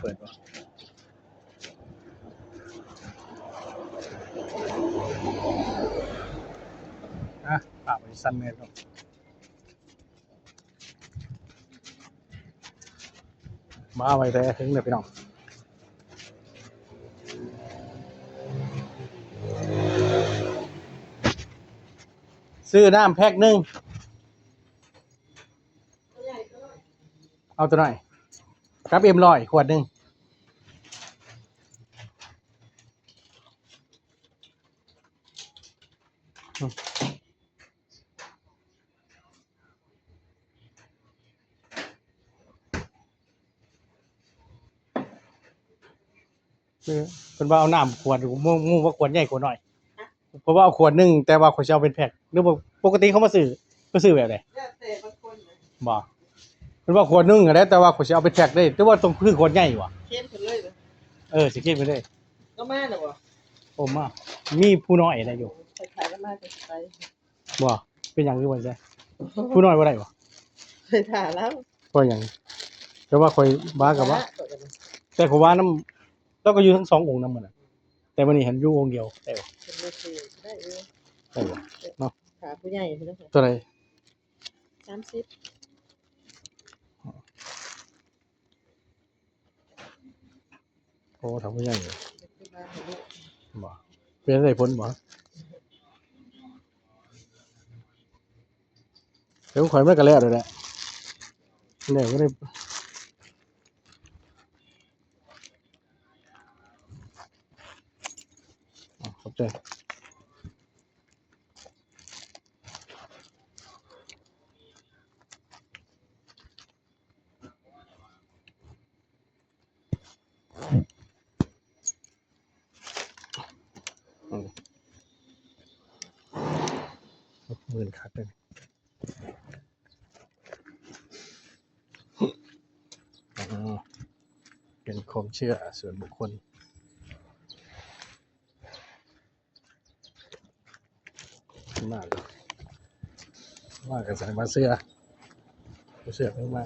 ເປີດບໍ່? ອ່ະ ພາບມັນສັ້ນແນ່ເນາະ. ມາໄວແທ້ເຖິງເດີພີ່ນ້ອງ. ຊື້ນ້ຳແພັກໜຶ່ງ ເອົາໂຕນ້ອຍ ກັບເອັມຮ້ອຍ ຂວດໜຶ່ງ. ເອີ ເພິ່ນວ່າເອົານ້ຳຂວດ ງ- ງົງວ່າຂວດໃຫຍ່ຂວດນ້ອຍ. ເພິ່ນວ່າເອົາຂວດໜຶ່ງ ແຕ່ວ່າຂ້ອຍຊິເອົາເປັນແພັກ ຫຼືວ່າປົກກະຕິເຂົາມາຊື້ ໄປຊື້ແບບໃດ? ແລ້ວແຕ່ບາງຄົນນະ. ບໍ່ ເພິ່ນວ່າຂວດໜຶ່ງຫັ້ນແຫຼະ ແຕ່ວ່າຂ້ອຍຊິເອົາເປັນແພັກເດ້ ຫຼືວ່າຕ້ອງຊື້ຂວດໃຫຍ່ວະ? ເຄັນເພິ່ນເລີຍເດີ. ເອີ ຊິເຄັນເພິ່ນເດ້. ລາວມາແລ້ວບໍ່? ໂອ້ ມາ ມີຜູ້ນ້ອຍໄດ້ຢູ່. ໄປຂາຍລາວມາກໍຊິໄປ. ບໍ່ ເປັນຫຍັງຄືວ່າຊັ້ນ? ຜູ້ນ້ອຍບໍ່ໄດ້ບໍ່? ໄປຖ້າລາວ. ເພາະຫຍັງ? ແຕ່ວ່າຂ້ອຍວ່າກັບວ່າ ແຕ່ຂ້ອຍວ່ານຳ ລາວກໍຢູ່ທັງສອງອົງນຳມື້ນັ້ນ ແຕ່ມື້ນີ້ຫັ້ນຢູ່ອົງດຽວ ໄດ້ບໍ່? ເພິ່ນວ່າຊິໄດ້ຢູ່ ໄດ້ບໍ່ເນາະ? ຖ້າຜູ້ໃຫຍ່ເພິ່ນວ່າ ເທົ່າໃດ? ສາມສິບ. ໂອ້ ຖ້າຜູ້ໃຫຍ່ ບໍ່ ເປັນໄດ້ຜົນບໍ່? ເປັນ ຂອງຂ້ອຍມັນກໍແລ້ວແລ້ວແຫຼະ ແລ້ວບໍ່ໄດ້ ຂອບໃຈ. ອືມ ໝື່ນຄັກເດ້ ອືມ ເປັນຄວາມເຊື່ອສ່ວນບຸກຄົນ. ມາກໍ ມາກໍໃສ່ມາເຊື່ອ ບໍ່ເຊື່ອກໍມາ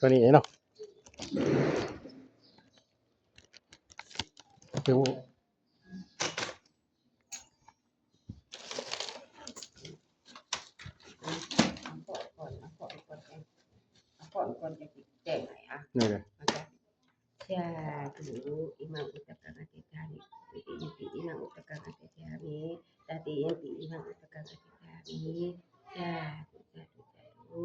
ຕົວນີ້ເນາະ ຄື ເອົາເຄາະກ່ອນ ເອົາເຄາະກ່ອນ ເອົາເຄາະກ່ອນ ຈັ່ງຊິແຈ້ງໃຫ້ ອ່ະ ນີ້ເດ້ ສາທຸ ອິມັງ ອຸດຕະກັງ ອະທິຖາມິ ສາຕິ ອິຕິ ອິມັງ ອຸດຕະກັງ ອະທິຖາມິ ສາຕິ ອິຕິ ອິມັງ ອຸດຕະກັງ ອະທິຖາມິ ສາທຸ ສາທຸ ສາທຸ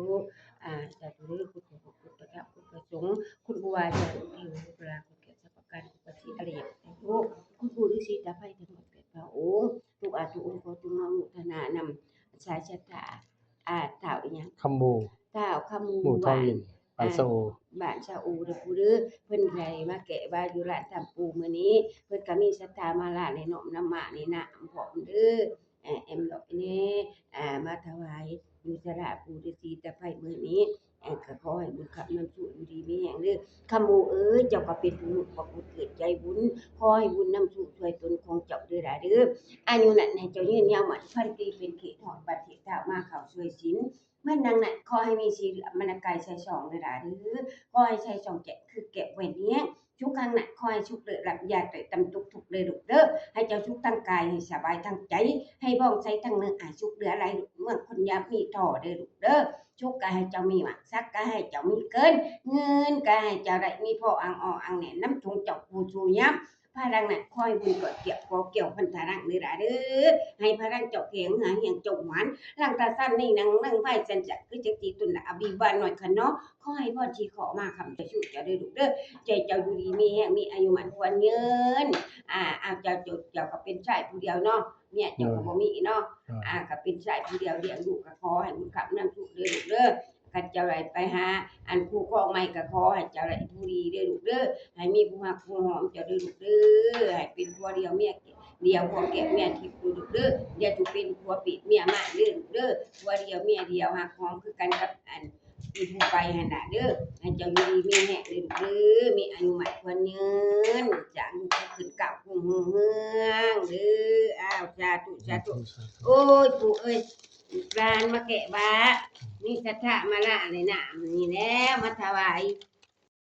ອາ ສາທຸ ຄຸນພະພຸດ ຄຸນພະທຳ ຄຸນພະສົງ ຄຸນຄູບາອາຈານ ຄຸນເທວະ ຄຸນພະລາ ຄຸນແກ້ວ ສາ ປະການອຸປະສິອະລິຍະສາທຸ ຄຸນປູ່ລືສີຕາໄຟທັງໝົດແປດພະອົງ ທຸກອາທຸອົງ ຂໍຈົ່ງອະນຸໂມທະນານຳສາຍສັດທາ ອາ ທ້າວອີຫຍັງ ຄຳບູ ທ້າວຄຳບູ ບູທອງ ບ້ານ ອິນ ບ້ານ ອາ ຊະໂອ ບ້ານຊະໂອເດີປູ່ເດີ ເພິ່ນໄດ້ມາແກະບາດຢູ່ຮ້ານທຳປູ່ມື້ນີ້ ເພິ່ນກໍມີສັດທາມາຫຼາຍ ແລະ ນ້ອມນຳມາໃນນາມພ້ອມເດີ ແອມດອກແນ່ ອາ ມາຖວາຍຢູ່ສາລາປູ່ລືສີຕາໄຟມື້ນີ້ ເອີ ກໍຂໍໃຫ້ບຸນຄ້ຳນຳສູ່ຢູ່ດີມີແຮງເດີ ຄຳບູເອີຍ ເຈົ້າກໍເປັນຜູ້ຮູ້ພະຄຸນເກີດໃຈບຸນ ຂໍໃຫ້ບຸນນຳສູ່ຊ່ວຍຕົນຂອງເຈົ້າເດີຫຼາເດີ ອາຍຸນັ້ນໃຫ້ເຈົ້າຍືນຍາວໝັ້ນພັນປີ ເປັນເຂດຮອດບັດເທດທ້າວມາເຂົ້າຊ່ວຍສິນ ແມ່ນນາງນັ້ນ ຂໍໃຫ້ມີສີເຫຼືອມ ມະນະກາຍໃສສ່ອງເດີຫຼາເດີ ຂໍໃຫ້ໃສສ່ອງແຈ້ງຄືແກ້ວແວ່ນແຮງ ສຸກຄັງນະ ຂໍໃຫ້ສຸກເລີດລາບ ຢ່າໄດ້ຕ່ຳຕົກທຸກເດີລູກເດີ ໃຫ້ເຈົ້າສຸກທາງກາຍ ໃຫ້ສະບາຍທາງໃຈ ໃຫ້ຜ່ອງໃສທາງເໜືອ ໃຫ້ສຸກເຫຼືອໄຫຼ ເມືອງຄົນຢ່າມີທໍ້ເດີລູກເດີ ສຸກກໍໃຫ້ເຈົ້າມີໝາກ ສັກກໍໃຫ້ເຈົ້າມີເກີນ ເງິນກໍໃຫ້ເຈົ້າໄດ້ມີພໍອ່າງອໍ່ອ່າງແໜ້ນ ນຳຖົງເຈົ້າຄູ່ສູ່ຍາມ ພະລັງນະ ຂໍໃຫ້ບຸນກອດກຽວ ກໍກ່ຽວພັນທະລັງເດີຫຼາເດີ ໃຫ້ພະລັງເຈົ້າແຂງ ເຫື່ອແຮງເຈົ້າຫວານ ຫຼັງຕາສັນນີ້ນັ່ງເບິ່ງໄຟສັນຈະ ຄືຈັກຕີຕຸນລະອະບີບານນ້ອຍຂະໜໍ ຂໍໃຫ້ພອນທີ່ຂໍມາຄ້ຳຈະສູ່ເຈົ້າເດີລູກເດີ ໃຫ້ເຈົ້າຢູ່ດີມີແຮງ ມີອາຍຸໝັ້ນຂວັນຍືນ ອາ ເຈົ້າ ເຈົ້າ ເຈົ້າກໍເປັນຊາຍຜູ້ດຽວເນາະ ເມຍເຈົ້າກໍບໍ່ມີເນາະ ອາ ກໍເປັນຊາຍຜູ້ດຽວ ລ້ຽງລູກກໍຂໍໃຫ້ບຸນຄ້ຳນຳສູ່ເດີລູກເດີ ຄັນເຈົ້າໄດ້ໄປຫາອັນຄູ່ຄອງໃໝ່ ກໍຂໍໃຫ້ເຈົ້າໄດ້ຜູ້ດີເດີລູກເດີ ໃຫ້ມີຜູ້ຮັກຜູ້ຫອມເຈົ້າເດີລູກເດີ ໃຫ້ເປັນຜົວດຽວເມຍດຽວ ຜົວແກ້ວເມຍທິບເດີລູກເດີ ຢ່າສູ່ເປັນຜົວເປດເມຍມານເດີລູກເດີ ຜົວດຽວເມຍດຽວ ຮັກຫອມຄືກັນກັບອັນ ອີ່ຜູ້ໄປຫັ້ນລະເດີ ໃຫ້ເຈົ້າຢູ່ດີມີແຮງເດີລູກເດີ ມີອາຍຸໝັ້ນຂວັນຍືນ ສ້າງລູກໃຫ້ຂຶ້ນກ້າວຮຸ່ງເຮືອງເດີ ອ້າວ ສາທຸ ສາທຸ ໂອ້ຍ ປູ່ເອີຍ ລູກຫຼານມາແກະບາດ ມີສັດທາມາຫຼາຍໃນນາມນີ້ແລ້ວ ມາຖວາຍ